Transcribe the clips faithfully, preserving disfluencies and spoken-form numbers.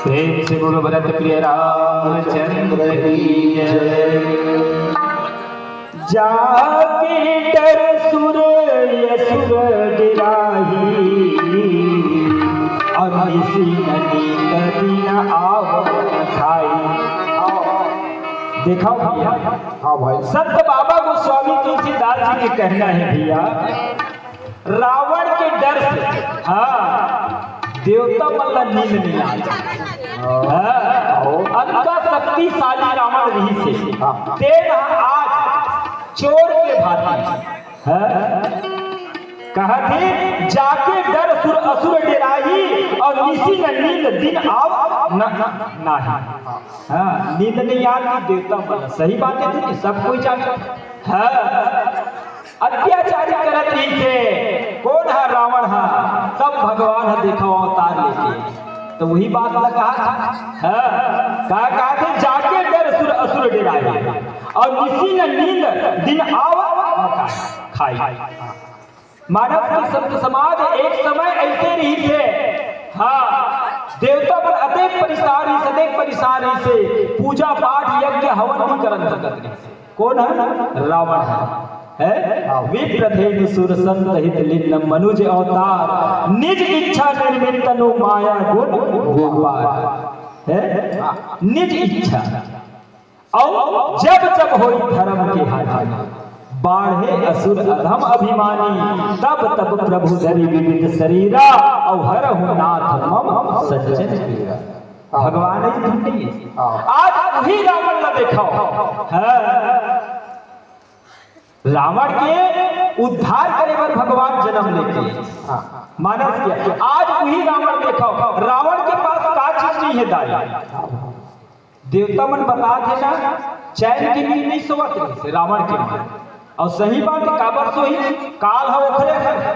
प्रेम से बोलो, भरत प्रिय रामचंद्र की जय। जाके डर सुर असुर डराही, अनिसिन नींद दिन आवन खाई। देखा भैया, हाँ भाई। संत बाबा गोस्वामी तुलसीदास जी के कहना है भैया, रावण के डर से, हाँ, देवता मन ला नींद नहीं आय। हाँ, अतका शक्तिशाली रावण रहिस हे। हाँ। तेन आज चोर के भांति, हाँ, कहत हे, "जाके डर सुर असुर डेराही, अउ निसि न नींद दिन आव न, न, नाही।" हाँ, नींद नहीं आती देवता मन। सही बात है, ठीक है, सब कोई जाने। हाँ, अत्याचारी करत रहिस हे। कोन ह? रावण ह। तब भगवान ह देखा अवतार लेके, तो वही बात ला कहा था। हाँ, का कहा थे, "जाके डर सुर असुर डेराही, अउ निसि न नींद दिन आव न खाई।" मानस के संत समाज, एक समय ऐसे रहिस हे, हाँ, देवता मन अतेक परेशान रहिस, अतेक परेशान रहिस हे, पूजा पाठ, यज्ञ, हवन नहीं करन सकत रहिस हे। कोन ह? रावण ह। हे? हाँ। विप्र धेनु सुर संत हित लीन मनुज अवतार, निज इच्छा निर्मित तनु माया गुण अपार। हे? निज इच्छा। अउ जब जब होई धर्म के हानि, बाढ़े असुर अधम अभिमानी। तब तब प्रभु धरि विविध शरीरा, अउ हरहु नाथ मम सज्जन पीरा। भगवान ही धुन नहीं है। हाँ। आज वही रावण ला देखा हो। हाँ। रावण के उद्धार करे बर भगवान जन्म लेके। हाँ। मानस के आज वही रावण देखा हो। रावण के पास का चीज नहीं है दाई। देवता मन बतात हे ना, चैन के नींद नहीं सोवत रहिस हे रावण के मन। अउ सही बात हे, काबर सोही? काल ह ओखरे घर हे।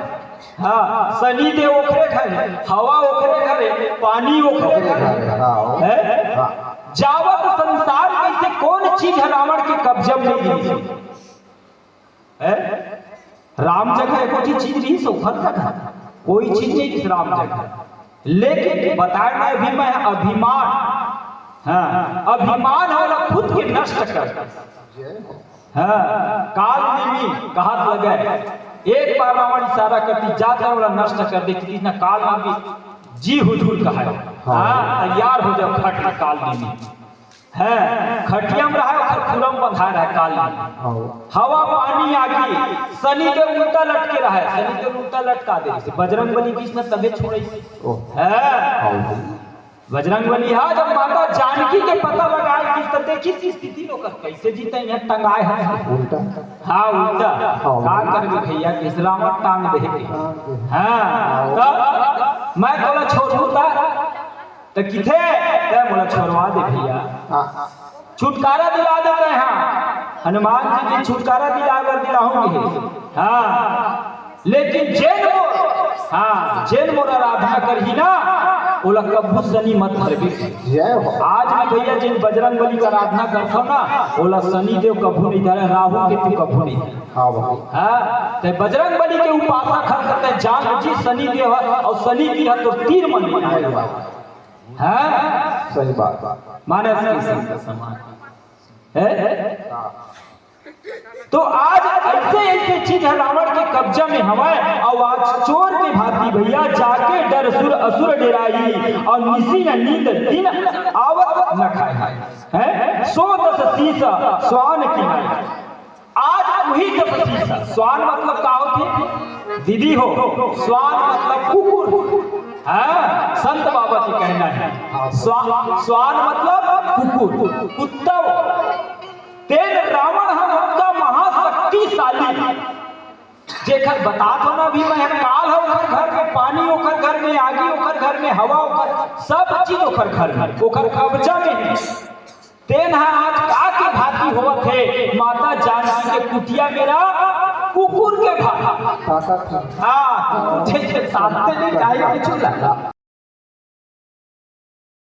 हाँ, शनि देव ओखरे घर हे, हवा ओखरे घर हे, पानी ओखरे घर हे। हाँ। हैं? हाँ। जावत संसार में से कोन चीज ह रावण के कब्जा में नहीं रहिस हे? हैं? राम जगह एको ठे चीज रहिस ओखर जगह, कोई चीज नहीं रहिस राम जगह। लेकिन बताए ना अभी मैं अभिमान, हाँ, अभिमान ह ओला खुद के नष्ट कर। हाँ, काल निमि कहत लगे, एक बार रावण इशारा करती जाता ओला नष्ट कर दे, कितना काल निमि जी हुजूर कहा है। हाँ। हाँ, तैयार हो जाओ, खट काल निमि। हैं, खटिया में रहे, ओकर खुरम बंधा रहे काल में। हाँ। हवा, पानी, आगी, शनि देव उल्टा लटके रहे, शनि देव उल्टा लटका दे, जैसे बजरंग बली कृष्ण तबे छोड़े। ओह। हैं। हाँ। बजरंग बली, हाँ, जब माता जानकी के पता लगाए कि तो देखी सी स्थिति ओकर, कैसे जीते यहाँ टंगाए है। उल्टा। हाँ, उल्टा। हाँ। का करबे भैया, कि रावण टांग दे के। हाँ। हाँ, तब मैं तोला छोड़ू ता, त किथे, "तै मोला छोड़वा दे भैया।" हाँ। छुटकारा दिला दे तै, हाँ। हनुमान जी के छुटकारा दिला बर दिलाहूं कहे। हाँ। लेकिन जेन मोर, हाँ, जेन मोर आराधना करही ना, ओला कभू शनि मत धरबे। जय हो। आज भी भैया जेन बजरंग बली के आराधना करथव ना, ओला शनि देव कभू नहीं धरे, राहु केतु कभू नहीं धरे। हाँ बाबा। हाँ, ते बजरंग बली के उपासक हर करते जान जी शनि देव ह, अउ शनि की ह तो तीर मन नहीं आए बाबा। हैं? सही बात। मानस के संत समान। हैं? हाँ। तो आज ऐसे ऐसे चीज है रावण के कब्जा में हवय, अउ आज चोर के भांति भैया जाके डर सुर असुर डेराई, अउ निसि न नींद दिन आवत न खाई। हैं? सो दस शीस स्वान की नाई। आज वही दस शीस, स्वान मतलब का होथे? दीदी हो, स्वान मतलब कुकुर। हाँ, संत बाबा के कहना है। स्वा-, स्वान मतलब कुकुर, कुत्ता। तेन रावण ह ओतका महाशक्तिशाली, जेकर बतात हो ना अभी मैं, काल ह ओकर घर में, पानी ओकर घर में, आगी ओकर घर में, हवा ओकर, सब चीज ओकर घर में, ओकर कब्जा में है। तेन ह आज का के भांति होवत हे, माता जानकी के कुटिया मेरा कुकुर के भांति। ताकत है। हाँ, कुकुर जैसे ताकते नहीं, काहे कुछ लगा।